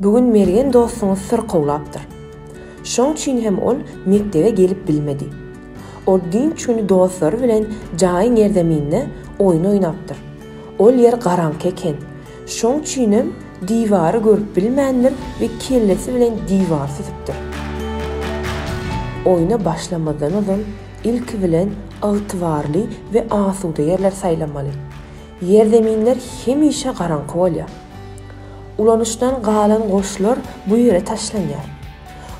Bu gün Mergen dostuňyz syrkawlapdyr. Şoň üçin hem ol mekdebe gelip bilmedi. Ol dynç güni dostlary bilen jaýyň ýerzemininde oýun oýnapdyr. Ol ýer garaňky eken. Şoň üçinem diwary görüp bilmändir we kellesi bilen diwary süsüpdir. Oýna başlamazdan ozal ilki bilen ygtybarly we asuda ýerleri saýlamaly. Ýerzeminler hemişe garaňky bolýar. Ulanyşdan galan goşlar bu ýere taşlanýar.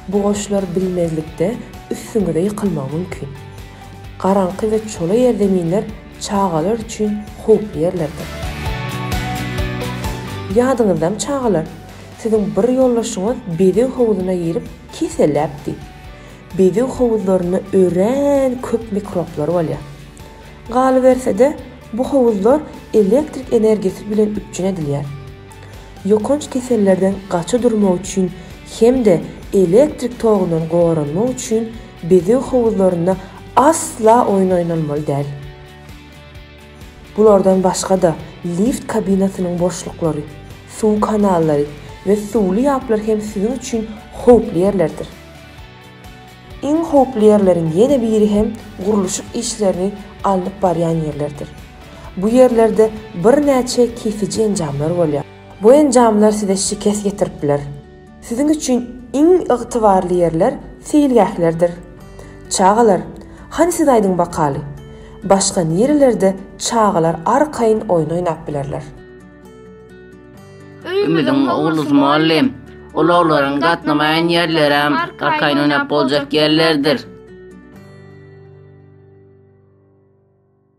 Bu goşlar bilmezlikde üstüňize ýykylmagy mümkin. Garaňky we çola ýerzeminler çagalar üçin howply ýerlerdir. Ýadyňyzdamy çagalar, siziň bir ýoldaşyňyz bezeg howzuna girip keselläpdi. Bezeg howuzlarynda örän köp mikroblar bolýar. Galyberse-de, bu howuzlar elektrik energiýasy bilen üpjün edilýär. Ýokanç kesellerden gaça durmak üçin hem-de elektrik togundan goranmak üçin bezeg howuzlarynda asla oýun oýnalmaly däl. Bulardan başga-da, lift kabinasynyň boşluklary, suw kanallary we suwly ýaplar hem siziň üçin howply ýerlerdir. Iň howply ýerleriň ýene biri hem gurluşyk işlerini alnyp barýan ýerlerdir. Bu ýerlerde birnäçe kesiji enjamlar bolýar. Bu enjamlar size şikes ýetirip biler. Siziň üçin iň ygtybarly ýerler seýilgählerdir. Çagalar, hany siz aýdyň bakaly, başga nirelerde çagalar arkaýyn oýun oýnap bilerler? Öýümiziň howlusy mugallym. Ulaglaryň gatnamaýan ýerlerem arkaýyn oýnap boljak ýerlerdir.